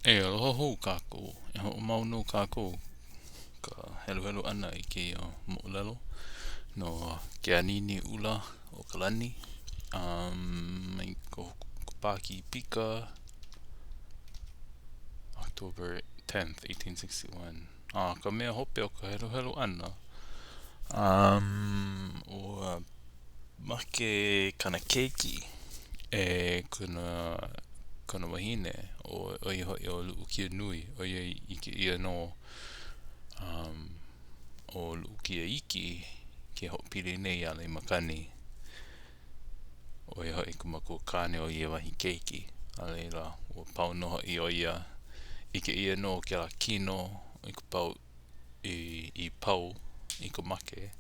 E aloha hou kākou. E hoʻomau nō kākou ka heluhelu ʻana i kēia moʻolelo no ke anianiʻula o ka lani um, mai ka Pākīpika October 10th, 1861. A ka mea hope o ka heluhelu ʻana, um, ua Make kana keiki e kona kona wahine, ʻo ʻo ia hoʻi ʻo Luʻukia-nui, ʻoiai ʻike ʻia nō um ʻo Luʻukia-iki ke hoʻopili nei iā Leimakani, ʻo ia hoʻi ka makua kāne o ia wahi keiki. A laila, ua pau nō hoʻi ʻo ia, ʻike ʻia nō kēlā kino i ka pau i, i pau i ka make,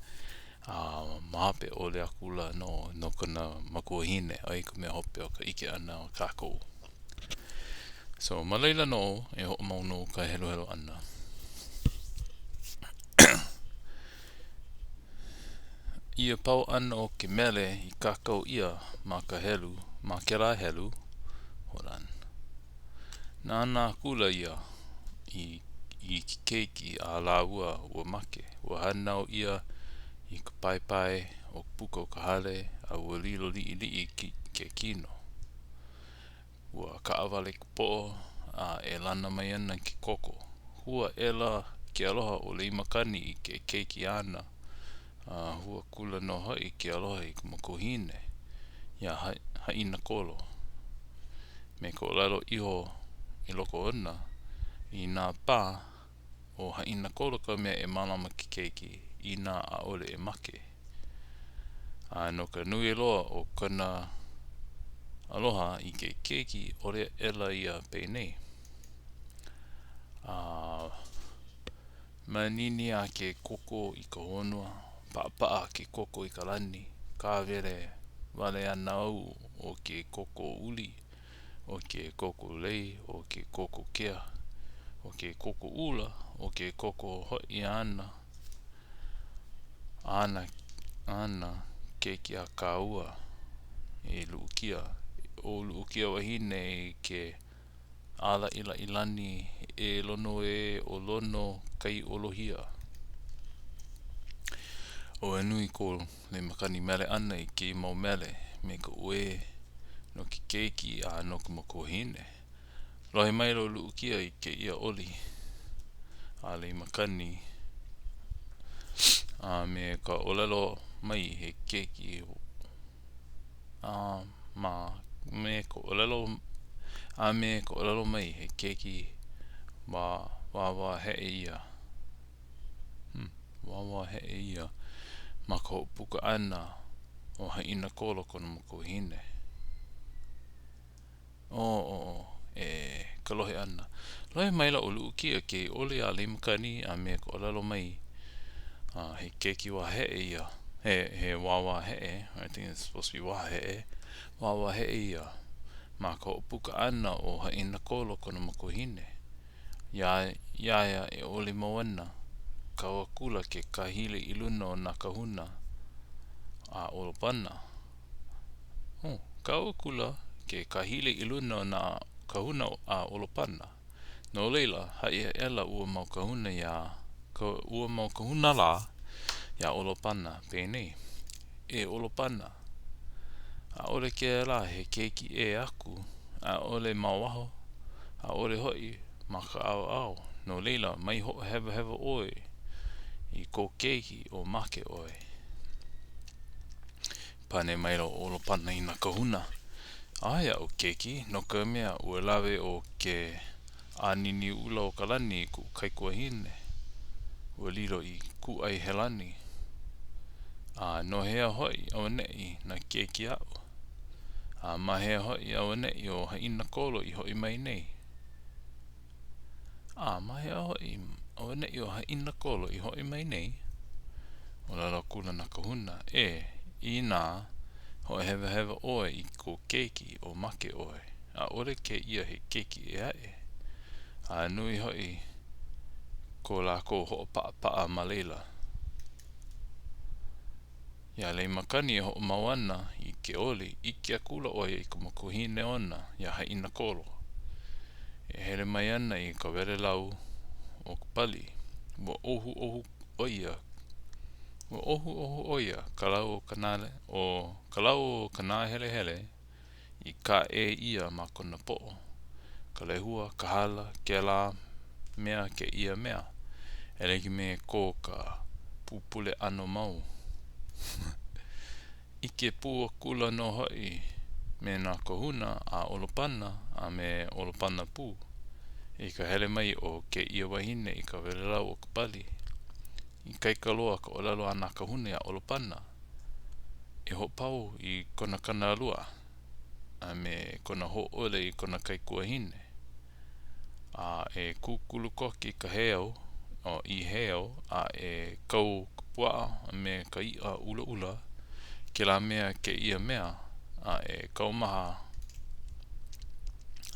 a ma hope ʻole akula nō no kona makuahine, ʻo ia ka mea hope o ka ʻike ʻana o kākou. So, ma laila nō e hoʻomau nō ka heluhelu ʻana. Ia pau ʻana o ke mele i kākau ʻia ma ka helu, ma kēlā helu, hold on. Nānā akula ia i i ke keiki a lāua ua make. Ua hānau ʻia i ka paepae o ka puka o ka hale a ua lilo liʻiliʻi ke kino. Ua kaʻawale ka poʻo a e lana mai ana ke koko. Hū aʻela ke aloha o Leimakani i ke keiki āna, a hū akula nō hoʻi ke aloha i ka makuahine, iā Haʻinakolo. Me ka ʻōlelo iho i loko ona, inā pā, ʻo Haʻinakolo ka mea e mālama ke keiki, inā ʻaʻole e make. A no ka nui loa o kona aloha i ke keiki, ʻoli aʻela ia penei. A Manini a ke koko i ka honua, Paʻapaʻa ke koko i ka lani, Kāwele wale ana au ʻo ke koko uli, ʻo ke koko lei, ʻo ke koko kea, ʻo ke koko ʻula, ʻo ke koko hoʻi āna, āna, āna keiki a kāua e Luʻukia, ʻo Luʻukia wahine i ke ʻĀlaʻilaʻilani e Lono ē ʻo Lono kai ʻolohia. Ua nui ko Leimakani mele ʻana i kēia mau mele me ka uē no ke keiki a no ka makuahine. Lohe maila ʻo Luʻukia i kēia oli a Leimakani a me ka ʻōlelo mai he keiki a ma me ka ʻōlelo a me ka ʻōlelo mai he keiki wā wāwaheʻe ia hmm, wāwaheʻe ia ma ka hoʻopuka ʻana ʻo Haʻinakolo kona makuahine. Oh, oh, oh, e ka lohe ʻana. Lohe maila ʻo Luʻukia i kēia oli a Leimakani a me ka ʻōlelo mai, uh, he keiki wahaheʻe ia. He, he wāwaheʻe, I think it's supposed to be wahaheʻe, wāwaheʻe ia ma ka hoʻopuka ʻana ʻo Haʻinakolo kona makuahine. Iā, iā ia e oli mau ana, kau akula ke kāhili i luna o nā kāhuna a ʻOlopana. Oh, kau akula ke kāhili i luna o nā kāhuna a ʻOlopana. No laila, haʻi aʻela ua mau kāhuna iā, ka, ua mau kāhuna lā iā ʻOlopana, penei, E ʻOlopana, ʻaʻole kēlā he keiki ʻē aku, ʻaʻole ma waho, ʻaʻole hoʻi ma ka ʻaoʻao, no laila, mai hoʻohewahewa ʻoe i kou keiki o make ʻoe. Pane maila ʻo ʻOlopana i nā kahuna, ʻAʻohe aʻu keiki, no ka mea, ua lawe ʻo ke ʻāniniʻula o ka lani i kuʻu kaikuahine, ua lilo i kūʻaihelani. A no hea hoʻi auaneʻi nā keiki aʻu? A ma hea hoʻi auaneʻi ʻo Haʻinakolo i hoʻi mai nei? A ma hea hoʻi auaneʻi ʻo Haʻinakolo i hoʻi mai nei? ʻŌlelo akula nā kahuna, E, inā hoʻohewahewa ʻoe i kou keiki, o make ʻoe. ʻAʻole kēia he keiki ʻē aʻe. A nui hoʻi ko lākou hoʻopaʻapaʻa ma laila. Iā Leimakani e hoʻomau ana i ke oli, ʻike akula ʻo ia i ka makuahine ona, iā Haʻinakolo. E hele mai ana i ka welelau o ka pali. Ua ʻohuʻohu ʻo ia Ua ʻohuʻohu ʻo ia ka lau o ka o ka lau o ka nāhelehele i kāʻei ʻia ma kona poʻo, ka lehua, ka hala, kēlā mea kēia mea, e like me ko ka pupule ʻano mau. ʻIke pū akula nō hoʻi me nā kāhuna a ʻOlopana a me ʻOlopana pū, i ka hele mai o kēia wahine i ka welelau o ka pali. Ikaika loa ka ʻōlelo a nā kāhuna iā ʻOlopana e hoʻopau i kona kānalua a me kona hōʻole i kona kaikuahine, a e kūkulu koke i ka heiau, i heiau, a e kau ka puaʻa a me ka iʻa ʻulaʻula, kēlā mea kēia mea, a e kaumaha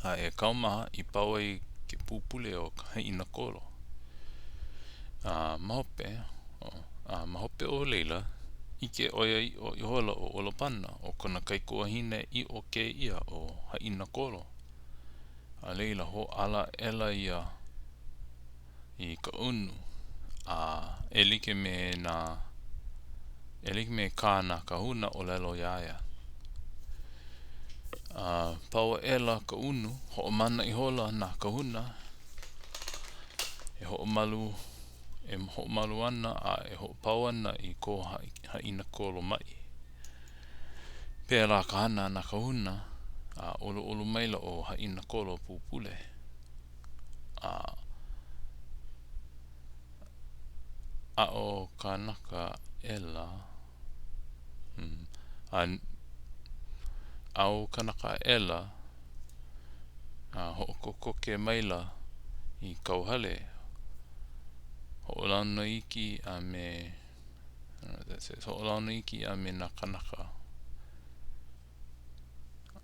a e kaumaha i pau ai ke pupule o Haʻinakolo. A ma hope, a ma hope o laila, ʻike ʻoiaʻiʻo ihola ʻo ʻOlopana, ʻo kona kaikuahine ʻiʻo kēia ʻo Haʻinakolo. A laila, hōʻala aʻela ia i ka ʻunu, a e like me nā, e like me kā nā kāhuna ʻōlelo iā ia. A pau aʻela ka ʻunu, hoʻomana ihola nā kāhuna e hoʻomalu e hoʻomalu ana a e hoʻopau ana i ko Haʻinakolo maʻi. Pēlā ka hana a nā kāhuna, a ʻoluʻolu maila ʻo Haʻinakolo pupule. A aʻo kānaka aʻela, hmm, a ʻao kanaka aʻela, a hoʻokokoke maila i kauhale, hoʻolauna iki a me, hoʻolauna iki a me nā kānaka.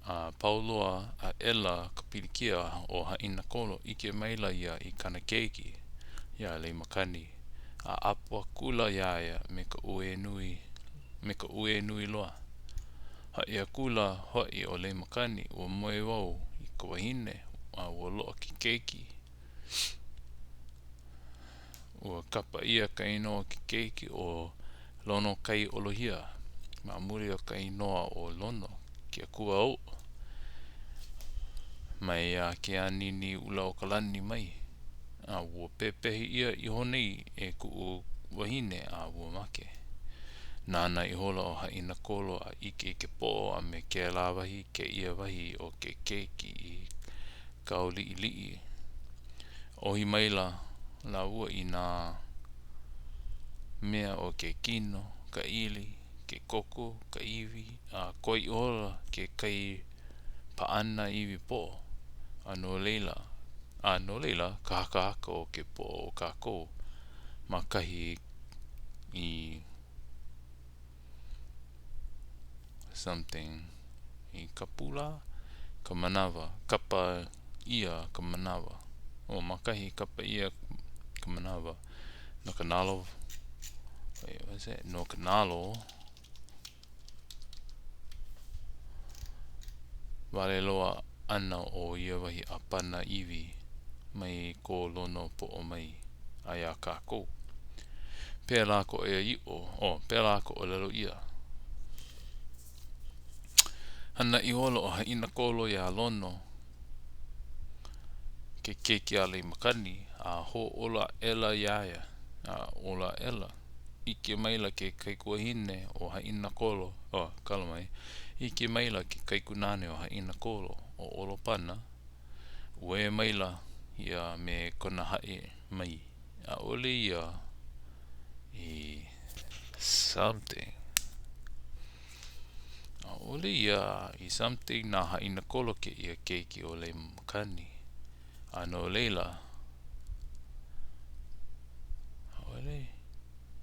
A pau loa aʻela ka pilikia o Haʻinakolo, ʻike maila ia i kāna keiki, iā Leimakani, a ʻapo akula iā ia me ka uē nui, me ka uē nui loa. Haʻi akula hoʻi ʻo Leimakani, ua moe wau i ka wahine, a ua loaʻa ke keiki. Ua kapa ʻia ka inoa o ke keiki ʻo Lonokaiʻolohia ma muli o ka inoa ʻo Lono, ke akua uʻo, maiā Keāniniʻulaokalani mai, a ua pepehi ʻia iho nei e kuʻu wahine a ua make. Nānā ihola ʻo Haʻinakolo a ʻike i ke poʻo a me kēlā wahi kēia wahi o ke keiki i kau liʻiliʻi. ʻOhi maila lāua i nā mea o ke kino, ka ʻili, ke koko, ka iwi, a koe ihola ke kai paʻana iwi poʻo, a no laila, a no laila ka hakahaka o ke poʻo o kākou ma kahi i something i kapu lā ka manawa, kapa ʻia ka manawa. Oh, ma kahi i kapa ʻia ka manawa no ka nalo, wait, what is it? No ka nalo wale loa ʻana o ia wahi ʻāpana iwi mai ko Lono poʻo mai a iā kākou. Pēlā ka ʻoiaʻiʻo, oh, pēlā ka ʻōlelo ʻia. Hana ihola ʻo Haʻinakolo iā Lono, ke keiki a Leimakani, a hōʻola aʻela iā ia, a ola aʻela. ʻIke maila ke kaikuahine o Haʻinakolo, oh, kala mai, ʻike maila ke kaikunāne o Haʻinakolo, ʻo ʻOlopana, uē maila ia me kona haʻi mai, ʻaʻole ia i something. ʻAʻole ia i something na Haʻinakolo kēia keiki ʻo Leimakani. A no laila, ʻaʻole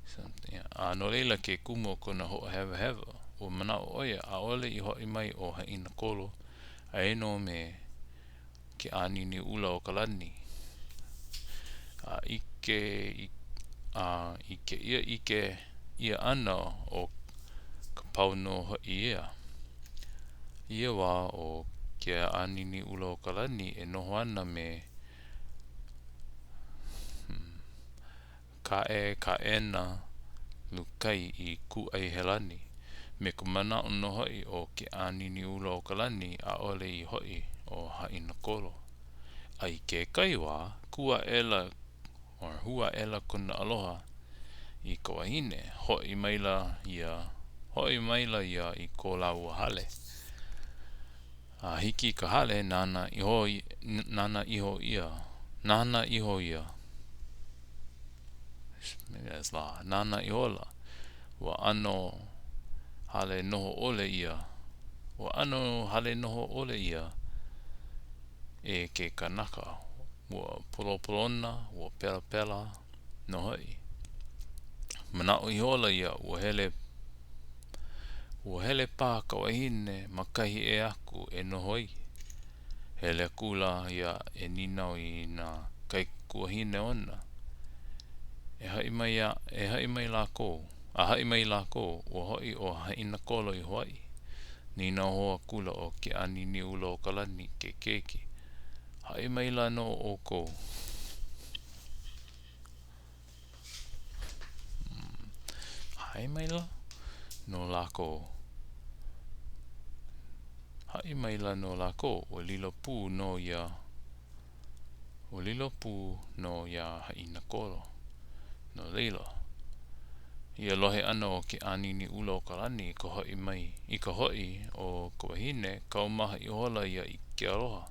something. A no laila ke kumu o kona hoʻohewahewa, ua manaʻo ʻo ia, ʻaʻole i hoʻi mai ʻo Haʻinakolo, aia nō me ke ʻānini ʻula o ka lani. A ʻike a i kēia ʻike ʻia ʻana ʻo ka pau nō hoʻi ia. I ia wā ʻo. Keʻaniniʻulaokalani e noho ana me Kaʻekaʻena Lukai i Kūʻaihelani, me ka manaʻo nō hoʻi o Keʻaniniʻulaokalani ʻaʻole i hoʻi ʻo Haʻinakolo. A i kekahi wā, kū aʻela or hū aʻela kona aloha i ka wahine, hoʻi maila ia, hoʻi maila ia i ko lāua hale. A hiki i ka hale, nānā iho, nānā iho ia, nānā iho ia, nānā ihola, ua ʻano hale noho ʻole ʻia, ua ʻano hale noho ʻole ʻia e ke kanaka. Ua polopolona, ua pelapela nō hoʻi. Manaʻo ihola ia ua hele ua hele paha ka wahine ma kahi ʻē aku e noho ai. Hele akula ia e nīnau i nā kaikuahine ona. E haʻi mai e haʻi mai lākou, a haʻi mai lākou, ua hoʻi ʻo Haʻinakolo i Hawaiʻi. Nīnau hou akula ʻo Keʻaniniʻulaokalani i ke keiki, Haʻi maila nō ʻoukou. Haʻi maila nō lākou. Haʻi maila nō lākou, ua lilo pū nō ia, ua lilo pū nō iā Haʻinakolo. No laila, ia lohe ʻana o Keʻaniniʻulaokalani i ka hoʻi mai, i ka hoʻi o ka wahine, kaumaha ihola ia i ke aloha.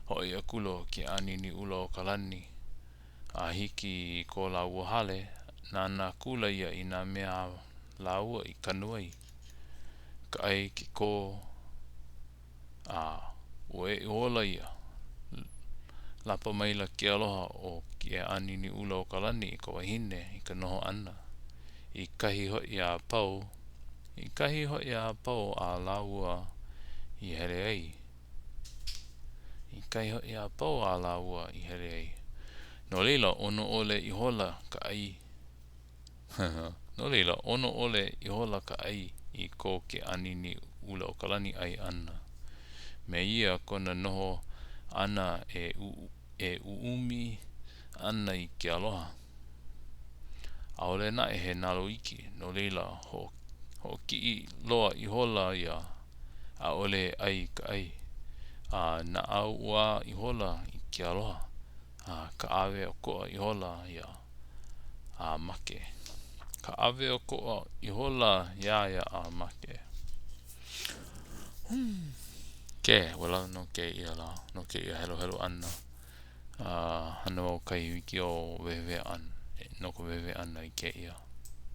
Hoʻi akula ʻo Keʻaniniʻulaokalani a hiki i ko lāua hale, nānā akula ia i nā mea a lāua i kanu ai, ka ʻai, ke kō, a uē ihola ia. Lapa maila ke aloha o Keʻaniniʻulaokalani i ka wahine i ka noho ʻana i kahi hoʻi a pau, i kahi hoʻi a pau a lāua i hele ai. I kahi hoʻi a pau a lāua i hele ai. No laila, ʻono ʻole ihola ka ʻai. No laila, ʻono ʻole ihola ka ʻai i ko Keʻaniniʻulaokalani ʻai ʻana. Me ia kona noho ʻana e e ʻuʻumi ana i ke aloha. ʻAʻole naʻe he nalo iki, no laila, hoʻokiʻi loa ihola ia ʻaʻole e ʻai i ka ʻai, a naʻauā ihola i ke aloha, a kaʻawe ʻokoʻa ihola ia a make. Kaʻawe ʻokoʻa ihola iā ia a make. Ke, ua lawa no kēia lā, no kēia heluhelu ʻana. A hana wau kahi wikiō wehewehe ʻana, no ka wehewehe ʻana i kēia.